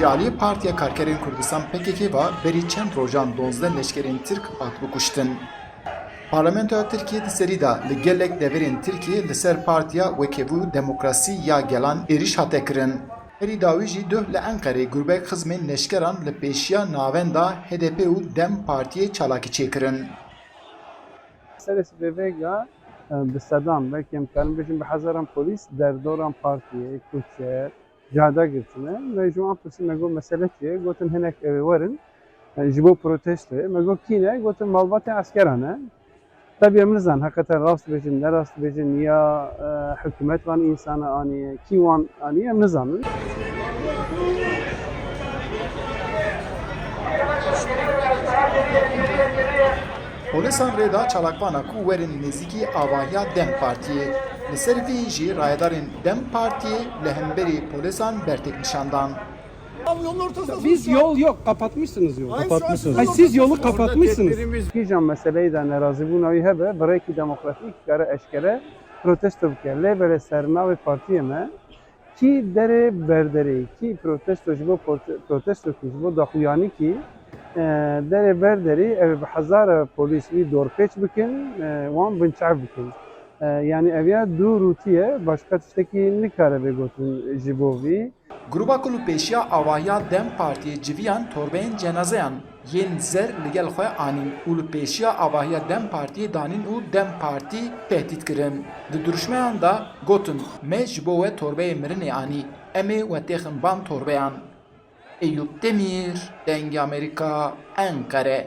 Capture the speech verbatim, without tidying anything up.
Aliyê Partiya Karkerên Kurdistan P K K ve berî çend rojan duwazdeh leşkerên Tirk hatibû kuştin. Parlamentoya Tirkiyê di serî de li gelek deverên Tirkiyê li ser Partiya Wekevû Demokrasî ya Gelan êrîş hate kirin. Herî dawî jî duh li Enqerê grûbek xizmên leşkeran li pêşiya navenda H D P û DEM Partiyê çalakî çêkirin. Serê sibê vêga, e, bi sedan, belkî em karin bêjin bi hezaran polîs derdoran partiyê, kuçe, cade girtine. Me ji wan pirsî, me got, "Mesele çi ye?" Gotin, "Hinek ew ê werin, e, ji bo protestoyê." Me got, "Kî ne?" Gotin, "Malbatê eskeran e." Tabii em nizan, heqeten rast bêjin, ne rast bêjin, ya, e, hikûmet van însana aniye, kî wan aniye, em nizanin. Polîsan rê da çalakvana ku werin nêzîkî avahiya DEM Partiyê. Li ser vî jî rayedarên DEM Partiyê li hemberî polîsan bertek nîşan dan. Abi yolun ortasında Biz yol yok, kapatmışsınız yolu. Hayır, şu an Kapatmışsınız. sizin Ay, siz yolu ortasında. Kapatmışsınız. Kîjan meseleyê de nerazîbûna wî hebe, bi rêkî demokratîk kare eşkere protesto bike. Lê belê sernavê partiyê me, kî derê berderî, kî protesto ji bo porte-, protesto kî ji bo daxuyanî kî, e, derê berderî, ev bi hezara polîs wî dorpêç bikin, e, wan binçav bikin. E, yanî ev ya dû rûtî ye, başka tiştekî nikare bê gotin ji bo vî. Gruba ku li pêşiya avahiya DEM Partiyê civiyan torbeyên cenazeyan yên zer li gel xwe anîn û li pêşiya avahiya DEM Partiyê danîn û DEM Partî tehdît kirin. Di duruşmeyan de gotin, "Me ji bo we torbeyê mirinê anî, em ê we têxin van torbeyan." Eyûp Demîr, Dengê Amerîka, Enqere.